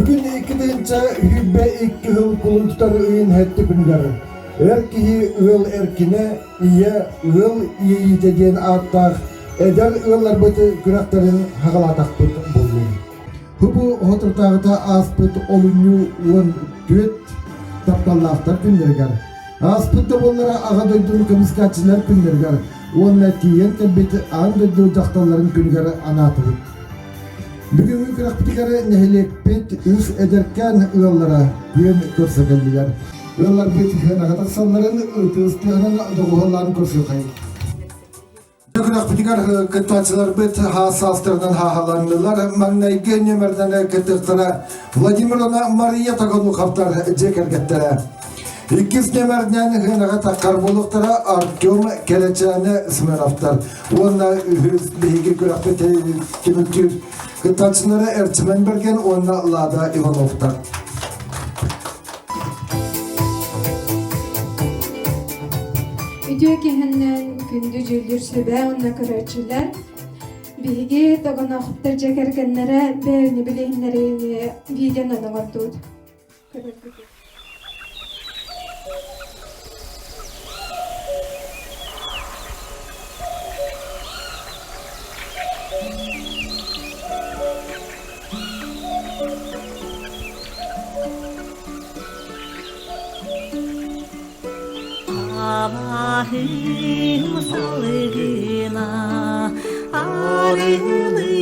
Бүгүн 2022 сыл кулун тутар ыйын сэттэ күнүгэр эр киһи ыал эркинэ, ийэ ыал иэйиитэ диэн ааттаах эдэр ыалларбыт күрэхтэрин хаҕалаатахпыт буоллун. Бу соторутааҕыта ааспыт олунньу 14 тапталлаахтар күннэригэр, ааспыт да буоллара Аҕа дойдуну көмүскээччилэр күннэригэр уонна тиийэн кэлбит аан дойду дьахталларын күнүгэр анаатыбыт. Бүгүҥҥү күрэхпитигэр нэһилиэкпит үс эдэркээн ыаллара күөн көрсө кэллилэр. Ыалларбыт сыанаҕа тахсалларын ытыс тыаһынан доҕуһуоллаан көрсүөххэйиҥ. Күрэхпитигэр кыттааччыларбыт хаас саастарынан хааһаланнылар. Маҥнайгы нүөмэрдэн кыттыахтара Владимировна Мария Тоголуховтар дьиэ кэргэттэрэ. Иккис нүөмэринэн сыанаҕа таххар буолуохтара Артем Кэрэчээнэ Смыровтар уонна үһүс биһиги күрэхпит түмүктүүр кыттааччылара Эрчимэн Бэргэн уонна Лада Ивановтар. Үтүө киһиннэн күндү дьүүллүүр сүбэ уонна көрөөччүлэр биһиги Догоноохтор дьиэ кэргэннэрэ бэйэни билиһиннэриини видеонан оҥордубут. Абаһым салгына арыылыы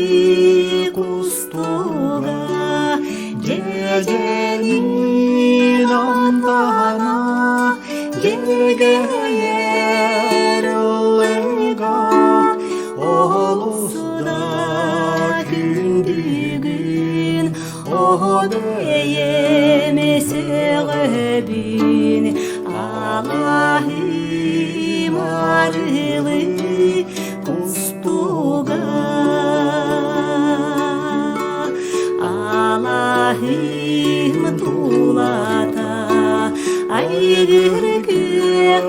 кустуга дьэдьэнин амтана дьэргэйэр ыллыга олус да күндүгүн Оҕо бэйэм алаһым арылы кустуга алаһым тулата айгыр күөх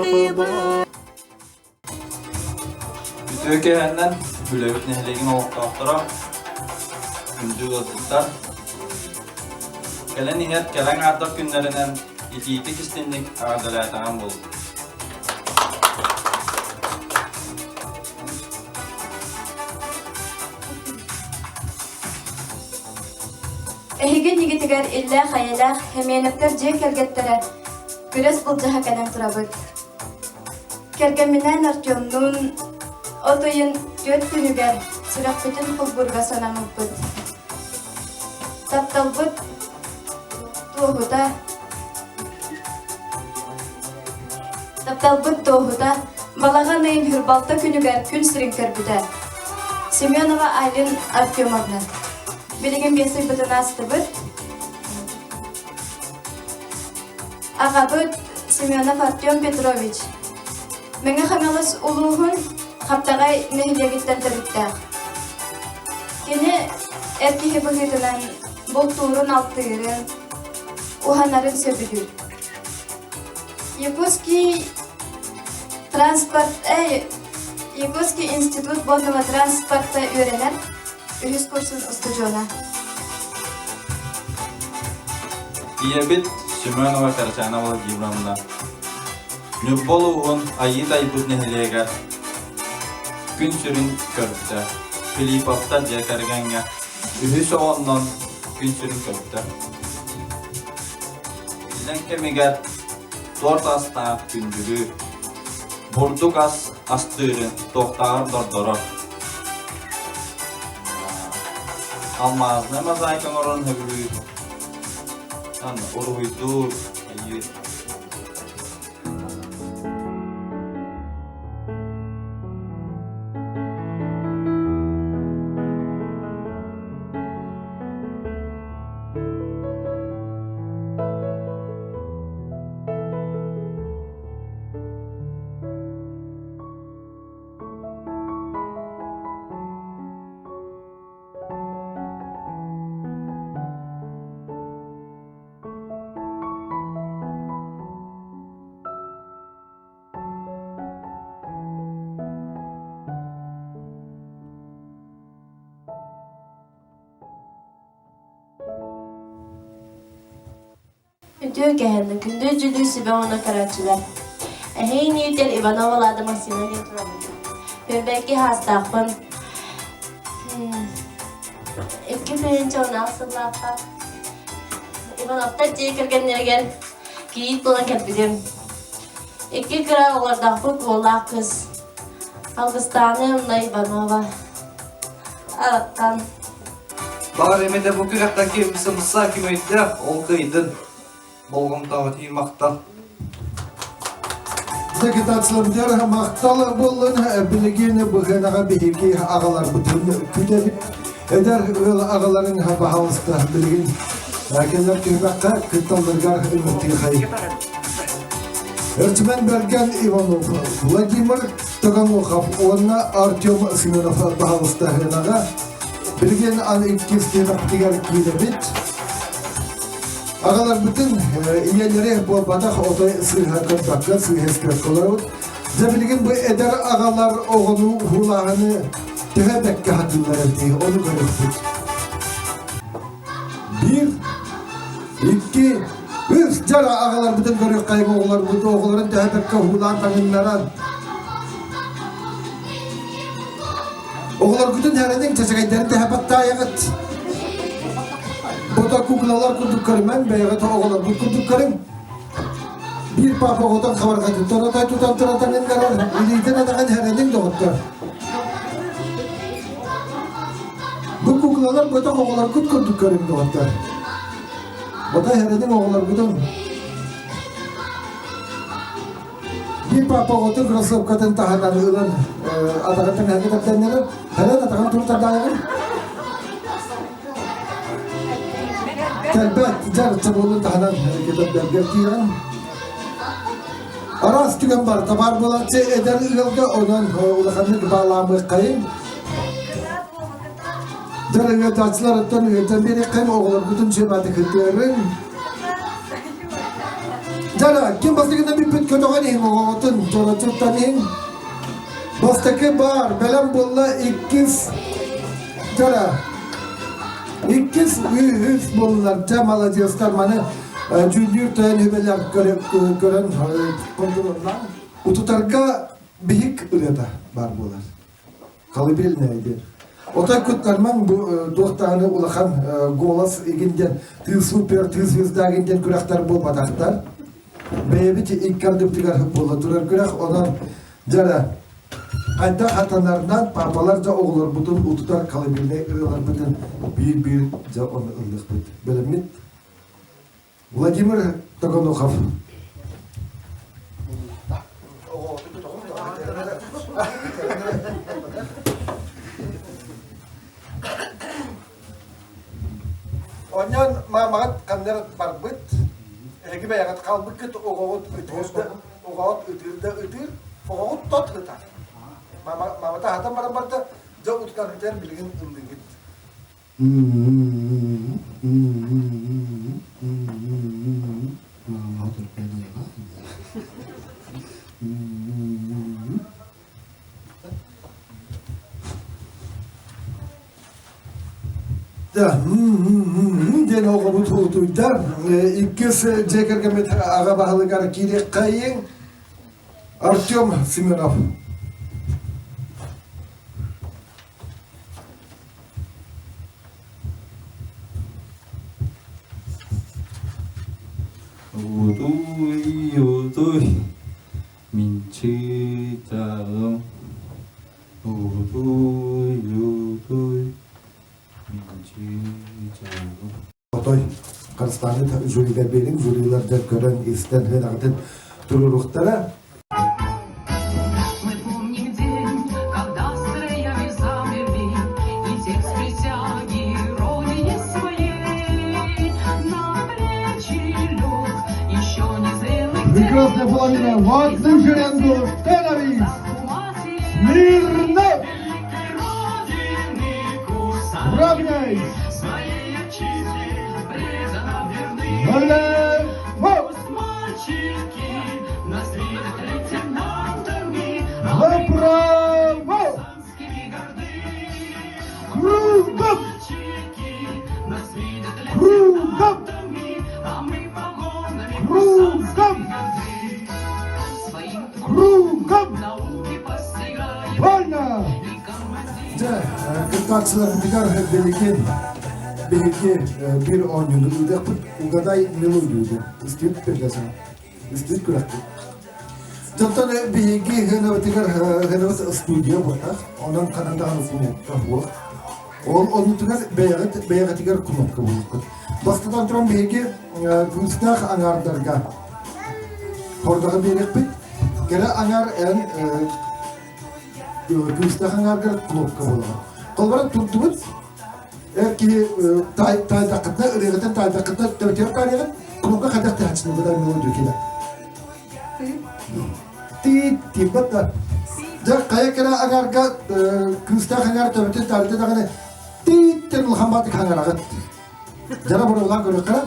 Үтүө кэһэннэн үлэбит нэһилиэгин олохтоохторо, күндү ыалдьыттар, кэлэн иһэр кэлэҥ аатар күннэринэн итиитик истинник эҕэрдэлээтэҕим буоллун. Эһиги иннигитигэр иллээх-эйэлээх Хэмиэнэптэр дьиэ кэргэттэрэ күрэс былдьаһа кэлэн турабыт. Кэргэмминээн Артемнуун от ыйын түөрт күнүгэр сүрэхпитин холбуурга санаммыппыт. Тапталбыт туоһута Тапталбыт туоһута балаҕан ыйын Хүрбалта күнүгэр күн сирин көрбүтэ. Семенова Айлин Артемовна. Билигин биэс ыйбытын аастыбыт. Аҕабыт Семенов Артем Петрович Мэҥэ Хаҥалас улууһун Хаптаҕай нэһилиэгиттэн төрүттээх. Кини эр киһи быһыытынан бултуурун-алтыырын, уһанарын сөбүлүүр. Якутский транспорт, Якутский институт водного транспорта үөрэнэр үһүс курсун устудьуона. Ийэбит Семенова Татьяна Владимировна Ньурба улууһун Айыы Тайбыт нэһилиэгэр күн сүрүн көрбүтэ. Филипповтар дьиэ кэргэҥҥэ үһүс оҕоннон күн сүрүн көрбүтэ. Иллэҥ кэмигэр торт астаах күндүлүү, бурдук ас астыырын туохтааҕар дордорор. Алмаазнай мозаика оҥорон сөбүлүүр, уруһуйдуур, өйүүр. Үтүө кэһэннэ күндү дьүлүү сүбэ уонна көрөөччүлэр. Эһиин иитэр Иванова Лада Максимовна диэн турабын. Үөрбэкки хаастаахпын. 2016 сыллаахха Ивановтар дьиэ кэргэннэригэр кийиит буолан кэлбитим. Икки кыра оҕолордоохпут уоллаах кыыс. Алгыстааны Анна Иванова. Араттан. Баҕар эмэтэ бу күрэхтэн ким сымса, ким өйдөөх, ол кыайдын. Болҕомтоҕо тиий махтал. Декретацияларбытыгар махтал буоллун, билигин быһыанаҕа биһиги аҕаларбытын күтэбит. Эдэр ыал аҕаларын баһаалыста билигин кэлэр түһүмэххэ кытталларыгар ыҥыртыахай. Эрчимэн Бэргэн Иванов, Владимир Таганухов уонна Артем Семенов баһаалыста һыанаҕа билигин аны иккис түһүмэхпитигэр киирэбит. Аҕаларбытын ийэлэри буолбатах отой сыыһа көрбөккө сыыһа испэккэ олоробут. Дьэ билигин бу эдэр аҕалар оҕону уһуулааһыны төһө бэккэ сатыыллар эбитий, ону көрүөхпүт. Биир, икки, үс дьара аҕаларбытын көрүөххэйиҥ оҕолорбут оҕолорун төһө бэккэ уһуулаан таҥыннаран Оҕолоргутун эрэниҥ, чэчэгэйдэрин тэһэ баттаайаҕыт. Бото куклалар курдук көрүмэҥ, бэйэҕит оҕолоргут курдук көрүҥ. Биир папа оҕотон хабарҕатыттан отой тутан туран таҥыннарар, илиитин атаҕын эрэниҥ доҕоттор. Бу куклалар бөтөх оҕолоргут курдук көрүҥ доҕоттор. Бото эрэниҥ оҕолоргутун. Биир папа оҕотун кроссовкатын таһынан ылан атаҕын тэҥэһэгэ тэптэннэрэр, Һэрэн атаҕын туртардаайаҕын. Кэлбэт дьар чабылын таһынан кэтэрдэргэр тиийэҕин. Араас түгэн бар, табаар буолааччы эдэр ыалга онон улаханнык баалаамыаххайын. Дьар ыалдьааччыларыттан ыалдьан биэриэххэйин, оҕолоргутун сүөмээтик кытыарын. Дьара, ким бастакынан бүппүт көтөҕөн иһин оҕоҕутун чорочуттан иһин. Бастакы баар, бэлэм буолла, иккис дьара. Иккис, үһүс буоллулар. Дьэ, маладьыастар, маны дьүүллүүр тойон үбэлэр көрөн контроллаан. Утутарга биһик ырыата баар буолар. Колыбельная диэн. Отой куттармаҥ бу туох даҕаны улахан голос игин диэн ты супер, ты звезда игин диэн күрэхтэр буолбатахтар. Бэйэбит икки ардыбытыгар буола турар күрэх, онон дьара хайдах хатанарынан папалар да оҕолорбутун утутар колыбельнай ырыаларбытын биир-биир дьэ ону ыллыхпыт. Бэлэммит Владимир Токонухов. Онньон маамаҕыт ханнар барбыт, эһиги бэйэҕит хаалбыккыт оҕоҕут ытыыр да оҕоҕут ытыыр да ытыыр, оҕоҕут тот ытар. Маамата хатан баран барда, дьэ утутаргытыгар билигин ыллыыгыт. Диэн оҕобут утуйда. Иккис дьиэ кэргэммит аҕа баһылыгар киириэххэйиҥ Артем Семенов. Утуй, утуй, мин чыычааҕым. Утуй, утуй, мин чыычааҕым. Отой Харыстааныт жюрига биэриҥ, жюрилар дьэ көрөн, истэн, ыраҕытын туруоруохтара. Мы помним день, когда строями замерли, И текст присяги родине своей На плечи лег еще незрелых Прекрасная половина в одну шеренгу становись! Смирно! Родины курсант Равняйсь! Своей отчизне преданно верны. Налево! Пусть мальчики нас видят лейтенантами, а мы Направо! курсантскими горды. Кругом! Мальчики нас видят Кругом! лейтенантами, а мы в погонах. Кругом! Кругом! Вольно! Дьэ, кыттааччыларбытыгар билигин биһиги биир оонньууну ыытыахпыт. Угадай мелодию диэн. Истибит передачаны. Истибит күрэхпит. Дьонтон биһиги хынабытыгар хынабыт студия буолтах. Онон ханан даҕаны кнопка суох. Ол оннутугар бэйэҕит бэйэҕитигэр кнопка буолуоххут. Бастатан туран биһиги күүстээх аҥаардарга хордаҕы биэриэхпит. Кэрэ аҥаар эн күүстээх аҥааргар кнопка буолаҕын. Холобура турдубут эр киһи таайдаххытына ырыаҕытын таайдаххытына төбөтүгэр таарыйаҕын кнопка хайдах тэһэччини быдан мелодию килэ. Тиит тииппэт да. Дьэ хайа кэрэ аҥаарга күүстээх аҥаар төбөтүн таарыйда даҕаны тиит диэн улахан баатык хаҥараҕыт. Дьара боруолаан көрүөххэ.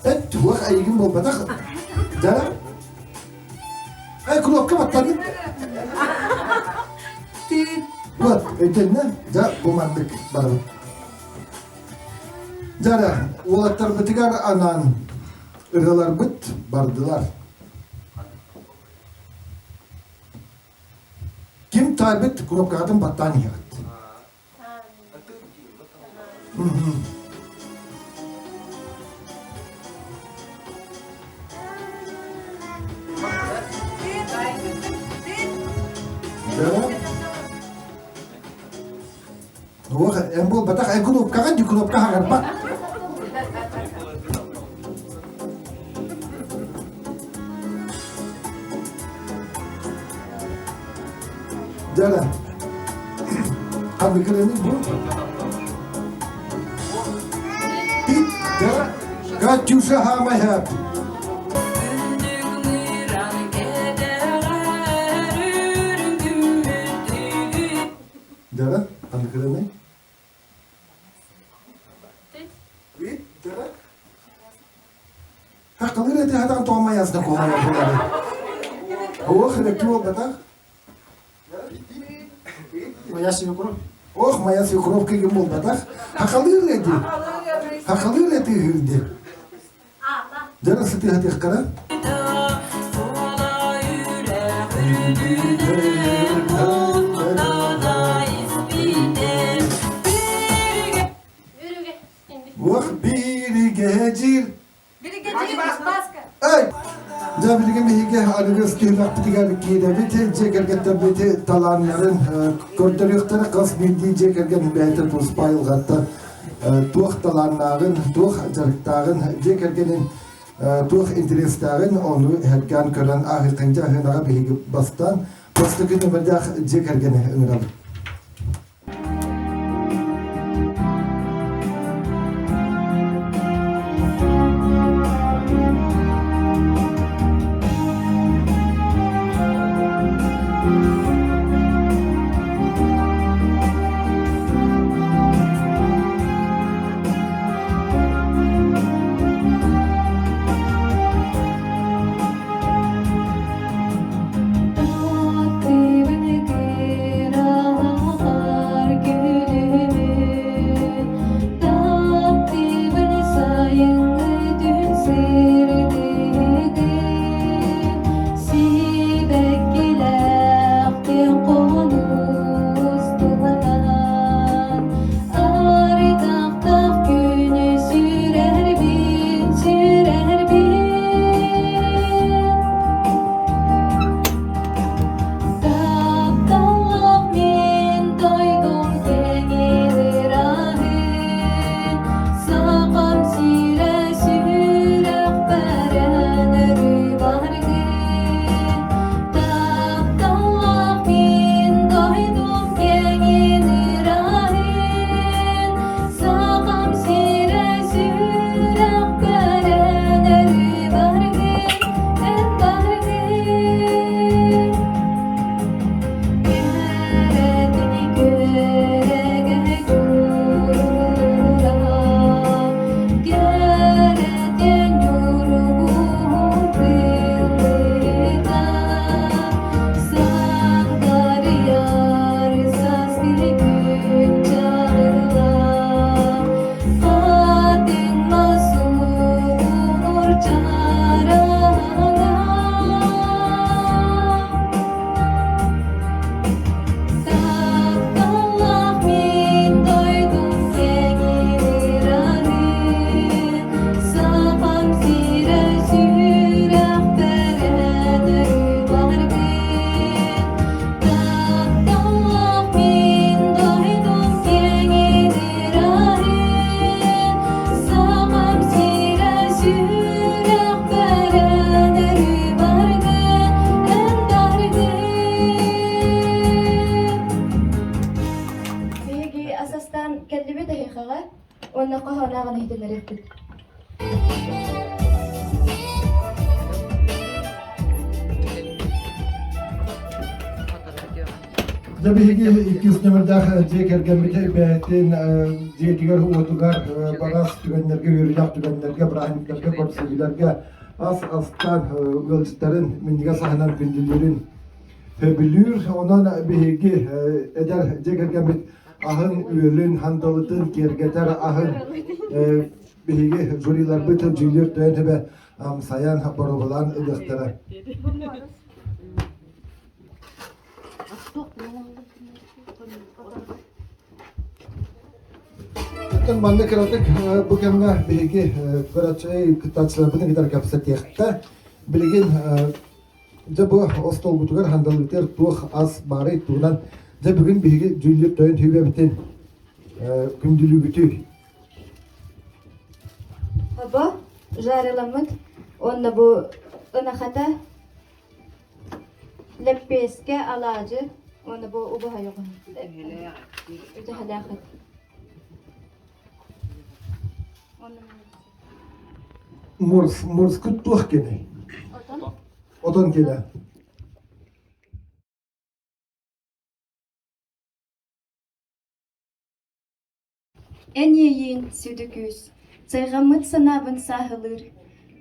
Эт туох эйигин буолбатах. Дьара. Эй, кнопка баттанын. Тиит. Вот, өйдөннө. Дьэ, бу маннык барабыт. Дьара, уолаттарбытыгар анаан ырыаларбыт бардылар. Ким таайбыт кнопкаҕытын баттаан иһэҕит. Туох эн буолбатах эн кнопкаҕа ди кнопка хагарбат. Дьара. Ханнык бу? Дьара. Катюша хаамайһап. Дьара, ханнык Дьара. Хахталыр эти хатан тоомайасна куһаҕан буолары. Ох, элекки буолбатах. Моя свекровь. Ох, моя свекровь кигин буолбатах. Хахалыыр эти. Хахалыыр эти үһүрди. Дьара сытыһатыаххара. Ох, биригэдьир Эй! Дьэ, билигин биһиги аныгыс түһүмэхпитигэр киирэбит, дьиэ кэргэттэрбит талааннарын көрдөрүөхтэрэ хас биирдии дьиэ кэргэн бэйэтэ туспа айылҕаттан туох талааннааҕын, туох дьарыктааҕын, дьиэ кэргэнин туох интэриэстээҕин ону эһэргээн көрөн ааһыаххын аһынаҕа биһиги бастаан бастакы нүмердээх дьиэ кэргэни ыҥырабыт. хараҥа. Тапталлаах мин дойдум кэҥиир ырарын, Сахам сирэ сүрэхпэр өрүү баҕарбын. Тапталлаах мин дойдум кэҥиир ырарын, Сахам сирэ сүрэхпэр өрүү баргын, эн баргын. Биһиги асастаан кэллибит эһиэхэҕэ уонна хоһоонааҕын иһитиннэриэхпит. Дьэ биһиги иккис нөмүрдээх дьиэ кэргэммит бэйэтин дьиэтигэр-уотугар барас түгэннэргэ, үөрүүлээх түгэннэргэ, бырааһынньыктарга, көрсүһүүлэргэ ас астаан ыалдьыттарын минньигэс аһынан күндүлүүрүн сөбүлүүр. Онон биһиги эдэр дьиэ кэргэммит аһын-үөлүн, хандалытын киэргэтэр аһын биһиги жюриларбыт дьүүллүүр тойон төбө амсайан, боруобалаан ылыахтара. Оттон манна кыратык бу кэмҥэ биһиги кырачай кыттааччыларбытын кытары кэпсэтиэхтэ. Билигин дьэ бу остуолбутугар хандалытыгар туох ас баарый туһунан дьэ бүгүн биһиги дьүүллүүр тойон сүбэбитин күндүлүүбүтүй. Бу жариламмыт уонна бу ынахата Лэппиэскэ, алаадьы уонна бу убаһайоҕо. Үтэһэлээх эт. Морс, морскут туох кини? Отон. Отон килэ. Эн иэйиин сүдү күүс, сайҕаммыт санаабын сааһылыыр,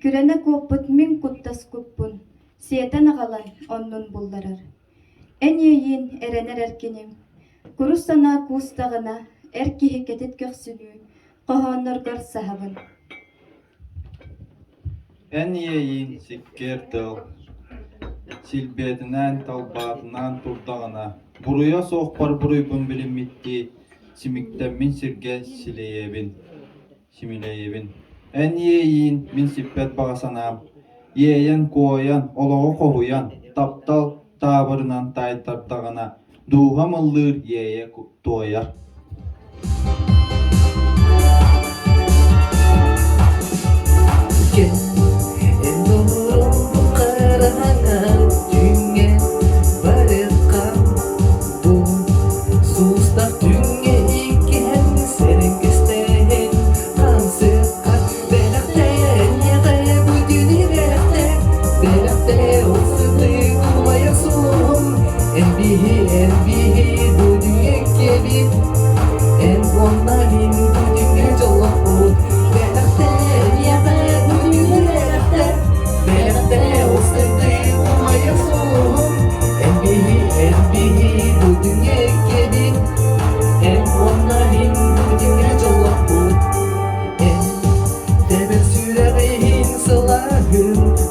күрэнэ куоппут мин куттас куппун, сиэтэн аҕалан оннун булларар. Эн иэйиин эрэнэр эркиним, курус санаа куустаҕына, эр киһи кэтит көхсүнүү, хоһоонноргор саһабын. Эн иэйиин сиккиэр тыл, силбиэтинэн, талбаатынан турдаҕына, буруйа суохпар буруйбун билиммиттии, симиктэммин сиргэ силэйэбин, симилэйэбин. Эн иэйиин мин сиппэт баҕа санаам, иэйэн-куойан, олоҕу хоһуйан, таптал таабырынан таайтардаҕына, дууһам ыллыыр иэйэ туойар.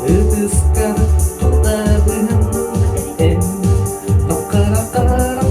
Ытыскар тутабын эн хап-хара.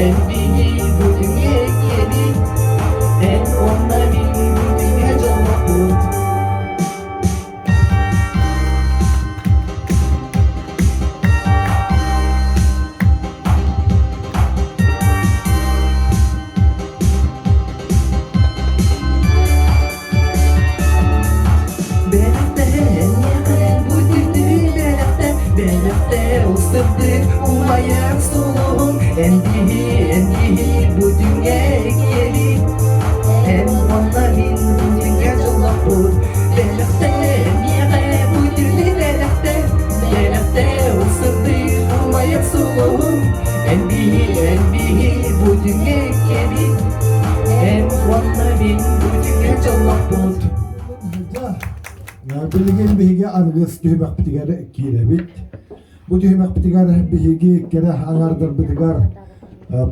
Эн биһи бу күҥҥэ киэбит, эн уонна мин бу күҥҥэ дьоллоохпут. Бэлэхтэһэн бу түннүк бэлэхтэ, бэлэхтэ ол сырдык умайар сулуһум. Эн киһи, эн киһи бу түҥҥэ киэбит, эн уонна мин бу түҥҥэ дьоллохпут. Бэлэхтэ миэхэ бу түннүк бэлэхтэ, бэлэхтэ ол сырдык умайар сулуһум. Эн биһи, эн биһи бу түҥҥэ киэбит, эн уонна мин бу түҥҥэ дьоллохпут. Билигин биһиги аныгыс түһүмэхпитигэр киирэбит. Бу түһүмэхпитигэр биһиги кэрэ аҥаардарбытыгар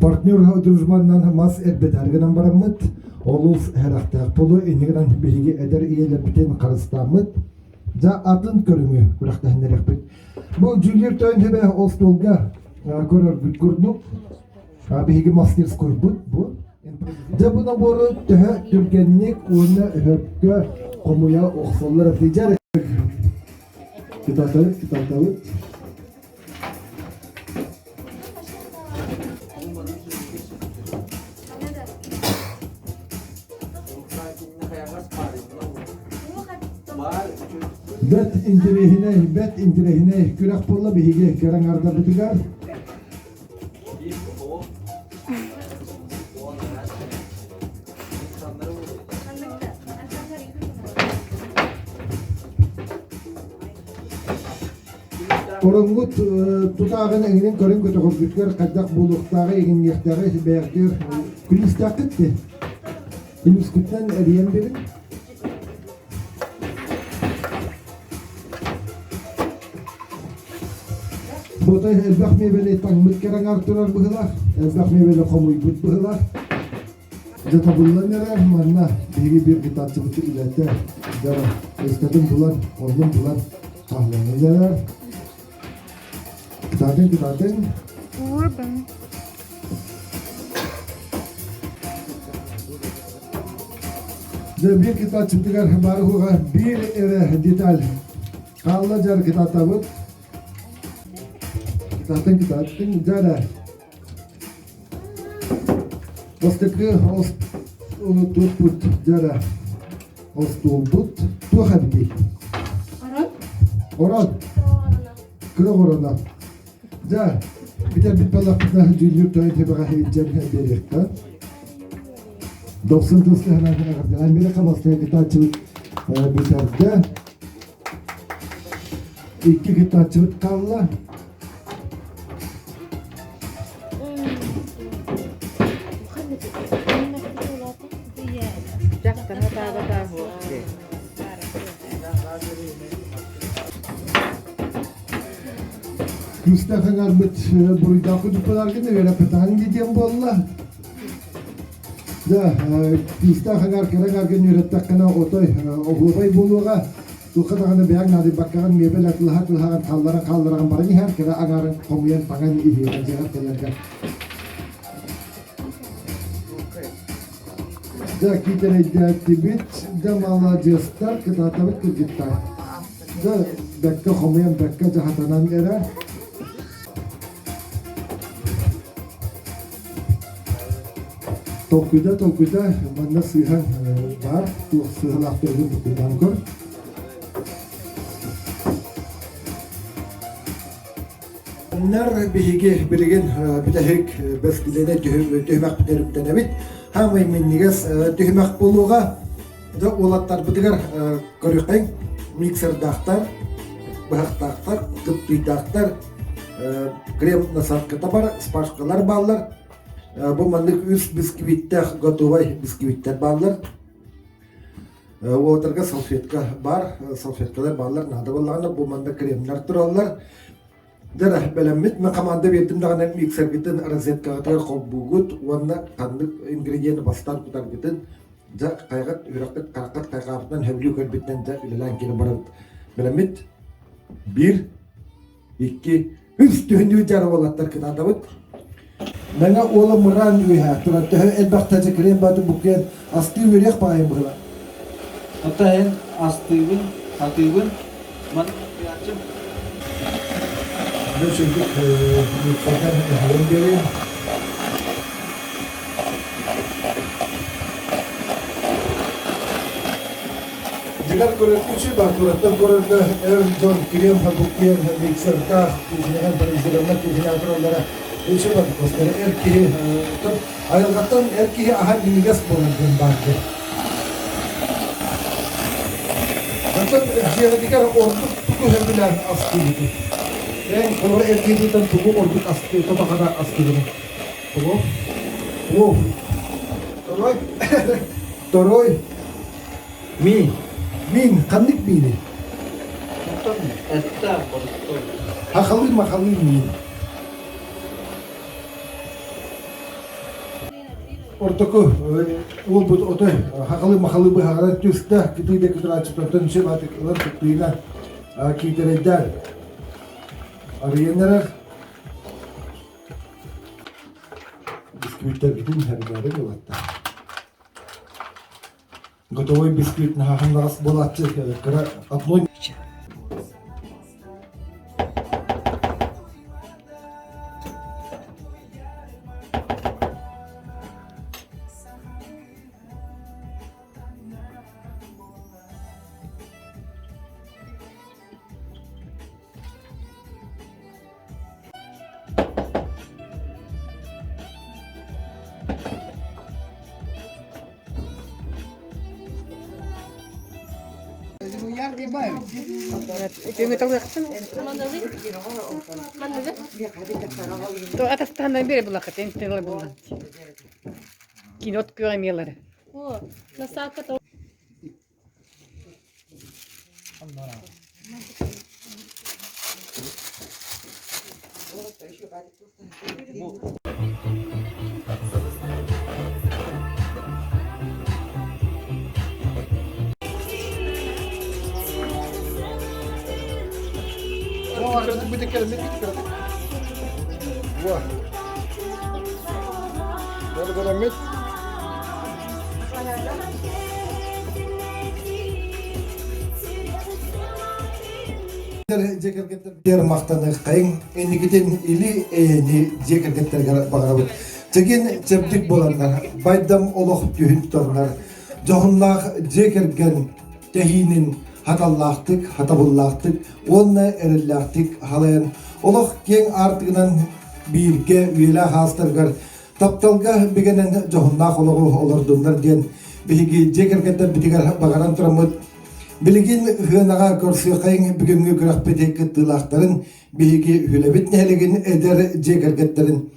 партнер дружбаннан мас эрбэтэр гынан бараммыт, олус сэрэхтээх буолу иннигинэн биһиги эдэр ийэлэрбитин харыстааммыт, дьэ атын көрүҥү күрэхтэһиннэриэхпит. Бу Джулиер Тойнхебе остуолга көрөрбүт курдук Биһиги мастерскойбут бу. Дьэ бу набору төһө түргэнник уонна өһөккө хомуйа охсоллор этижэр. Кытатабыт, кытатабыт. Бэт интэриэһинэй, бэт интэриэһинэй күрэх буолла биһиги кэрэҥардарбытыгар. Ороҥҥут тутааҕын эҥинин көрөн көтөҕөргүтүгэр хайдах буолуохтааҕы иҥниэхтээҕи бэйэҕитигэр күлүүстээххит дии. Күлүүскүттэн эрийэн биэриҥ. Ботой элбэх миэбэли таҥмыт кэрэҥэр турар быһыылаах, элбэх миэбэли хомуйбут быһыылаах. Дьэ табыллан эрэр манна биһиги биир кытааччыбыт үлэтэ дьара өскөтүн булан, оннун булан хаһланан эрэр. Кытаатын, кытаатын. Уурбун. Дьэ биир кытааччыбытыгар бары хуга биир эрэ деталь хаалла дьар кытаатабыт. Кытаатын, кытаатын, дьара. Бастакы туппут дьара остуолбут туох эбитий? Орон. Орон. Кыра орона. Дьэ, бүтэрбит балахпытына дьүүллүүр тойон төбөҕө илдьэн биэриэххэ. Дохсун тустаһынан эҕэрдэлээн биэриэххэ бастакы кытааччыбыт бүтэрдэ. Икки кытааччыбыт хаалла. Күүстээх аҥарбыт буруйдаах кудуппаларгын үөрэппэтэҕиҥ диэн буолла. Да, күүстээх аҥар кыра аҥаргын үөрэттэххинэ отой оһуобай буолуоҕа. Туохха даҕаны бэйэҥ наадыйбаккаҕын миэбэл атылаһа-атылаһаҕын хаалларан хааллараҕын баран иһэр, кыра аҥарын хомуйан таҥан иһиэҕин дьиэҕэр кэлэргэ. Дьэ, киитэрэйдээтибит, дьэ маладьыастар, кытаатабыт кыргыттар. Дьэ, бэккэ хомуйан, бэккэ дьаһатанан эрэ. Толкуйда, толкуйда, манна сыыһа баар, туох сыыһалаахтаргын толкуйдаан көр. Нар биһиги билигин бүтэһик бэскилиэнэ түһүмэхпитигэр үктэнэбит. Хаамай минньигэс түһүмэх буолуоҕа. Дьэ уолаттарбытыгар көрүөххэ миксердаахтар, быһахтаахтар, кыптыйдаахтар, крем насадката бар, спашкалар бааллар. Бу маннык үс бисквиттээх готовай бисквиттэр бааллар. Уолаттарга салфетка бар, салфеткалар бааллар, наада буоллаҕына бу манна кремнэр тураллар. Дьэ, бэлэммит мен команда биэрдим даҕаны миксергитин розеткаҕытыгар холбуугут уонна ханнык ингредиени бастаан кутаргытын дьэ хайҕат үрэххит хараххыт хайҕаабытынан сөбүлүү көрбүтүнэн дьэ үлэлээн киирэн барабыт. Бэлэммит биир, икки, үс түһүнүү дьара уолаттар кытаатабыт. Мэҥэ уола мыраан үөһэ турар төһө элбэхтэ крем баты буккуйан астыы үөрэх баҕайым быһыла. Ата эн астыыбын, атыыбын, ман кыачым. Бу үчүгдүк миксердэн эһэйэн биэриэм. Дьигэр көрөттүчү бар тураттан көрөргө эр дьон крем буккуйан миксердаах кухняҕа парализированнар кухняҕа тураллара үчү бар костары эр киһи айылҕаттан эр киһи аһа минньигэс буолар диэн баар диэн. Онтон дьиэҕитигэр ордук тугу сөбүлээн астыыбытый? Эн холобура эр киһититтэн тугу ордук астыы, тотохана астыыбыный? Тугу? Плов. Второй. Второй. Мин. Мин. Ханнык миини? Оттон эттээх боростуой. Хахалыы махалыы миин. Ортоку уолбут отой хахалы махалы быһаҕынан түстэ, кытыы да кытырааччытыттан үчүгэй ылан туттуйна киитэрэйдээн арыйан эрэр. Бисквиттэрбитин хэргээри буолатта. Готовой бисквит наһаһыннаҕас буолааччы кыра одной Атастаһаннар биэрэ булахыт эн булан. Кинот күөх эмиэлэри. Дьиэ кэргэттэрбитигэр махтаныаххайыҥ, инникитин или-эйэни дьиэ кэргэттэригэр баҕарабыт. Чэгиэн чэбдик буоланнар, байдам олох түһүн тутаннар, дьоһуннаах дьиэ кэргэн тэһиинин хаталлаахтык, хатабыллаахтык уонна эрэллээхтик халайан, олох киэҥ аартыгынан бииргэ үйэлээх аастарыгар тапталга бигэнэн дьоһуннаах олоҕу олордуннар диэн биһиги дьиэ кэргэттэрбитигэр баҕаран тураммыт билигин Ыһыанаҕа көрсүөххэйиҥ бүгүҥҥү күрэхпит кыттыылаахтарын биһиги Үлэбит нэһилигин эдэр дьиэ кэргэттэрин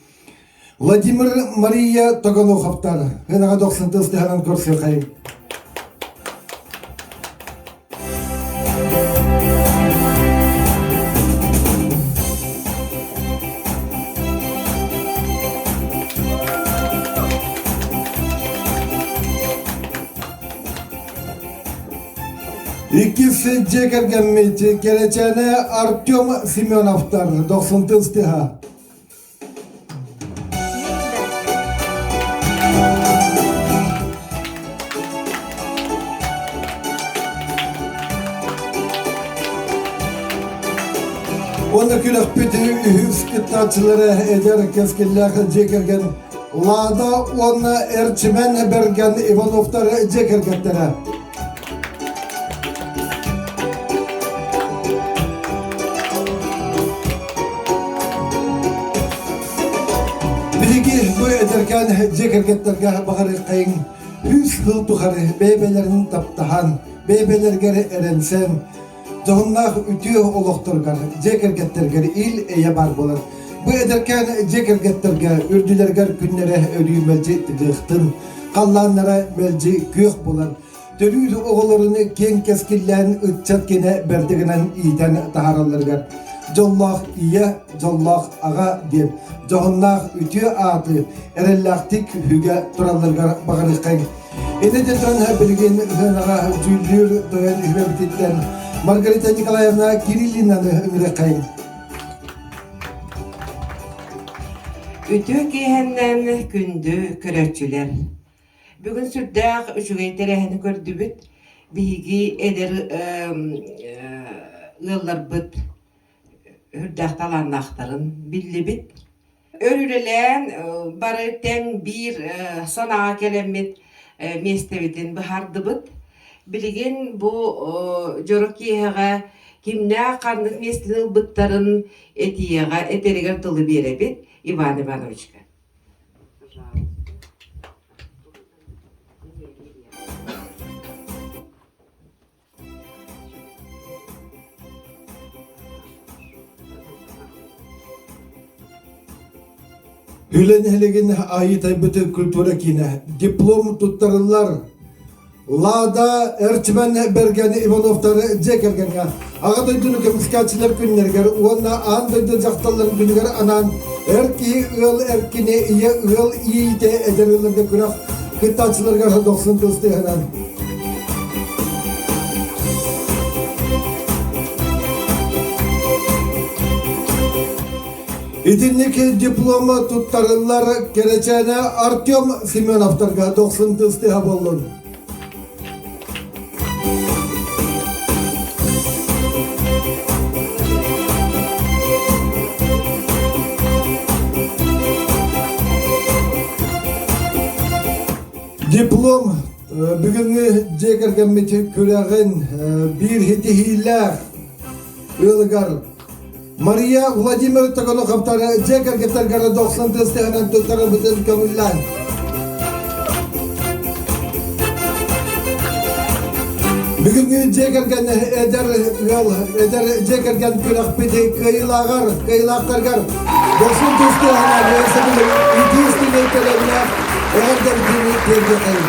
Владимир Мария Тоголоховтар Ыһыанаҕа дохсун тыстыһанан көрсүөххэйиҥ Иккис дьиэ кэргэммит кэрэчээнэ Артем Семеновтар дохсун тыстыһа. Уонна күрэхпит үһүс кыттааччылара эдэр кэскиллээх дьиэ кэргэн Лада уонна Эрчимэн Бэргэн Ивановтар дьиэ кэргэттэрэ. Биһиги бу эдэркээн дьиэ кэргэттэргэ баҕарыаххайыҥ үс сыл тухары бэйэ-бэйэлэрин таптаһан, бэйэ-бэйэлэригэр эрэнсэн, дьоһуннаах үтүө олохторугар, дьиэ кэргэттэригэр ил-эйэ баар буолар. Бу эдэркээн дьиэ кэргэттэргэ үрдүлэригэр күннэрэ өрүү мэлдьи тыгыахтын, халлааннара мэлдьи күөх буолар. Төрүүр оҕолорун киэҥ кэскиллээн ыччат киэнэ бэрдэ гынан иитэн таһааралларыгар дьоллоох ийэ, дьоллоох аҕа диэн дьоһуннаах үтүө ааты эрэллээхтик үгэ туралларыгар баҕарыаххайыҥ. Ити туран билигин сыанаҕа дьүүллүүр тойон үһүбэбититтэн Маргарита Николаевна Кириллинаны ыҥырыаххайыҥ. Үтүө киэһэннэн күндү көрөөччүлэр! Бүгүн сүрдээх үчүгэй тэрээһини көрдүбүт. Биһиги эдэр ыалларбыт үрдээх талааннаахтарын биллибит. Өр үлэлээн бары тэҥ биир санааҕа кэлэммит миэстэбитин быһаардыбыт. Билигин бу дьоро киэһэҕэ кимнээх ханнык миэстэни ылбыттарын этиэҕэ этэригэр тылы биэрэбит Иван Ивановичка. Үлэ нэһилигин айыы тайбыты культура киинэ диплом туттарыллар. Лада Эрчимэн Бэргэн Ивановтар дьиэ кэргэҥҥэ Аҕа дойдуну көмүскээччилэр күннэригэр уонна аан дойду дьахталларын күнүгэр анаан эр киһи ыал эркини ийэ ыал иитэ эдэр ыалларга күрэх кыттааччыларыгар дохсун тыстыһынан Итинник диплома туттарыллар кэрэчээнэ Артем Семеновтарга дохсун тыстыһа буоллун. Диплом бүгүҥҥү дьиэ кэргэммит күрэҕин биир ситиһиилээх ыалыгар Мария Владимир Токоноховтар дьиэ кэргэттэргэр дохсун тыстыһынан туттарыбытын көҥүллээн. Бүгүҥҥү дьиэ кэргэн эдэр ыал, эдэр дьиэ кэргэн күрэхпит кыайыылааҕар, кыайыылаахтаргар дохсун тустууһунан единственный кэлэннээх эҕэрдэргини тиэрдиэхэйин.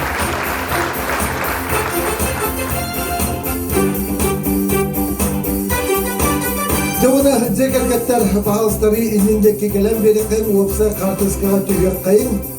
Дьэ дьиэ кэргэттэр баһаалыстары иннин диэки кэлэн биэриэххэйин, уопсай хаартыскаҕа түһүөххэйин.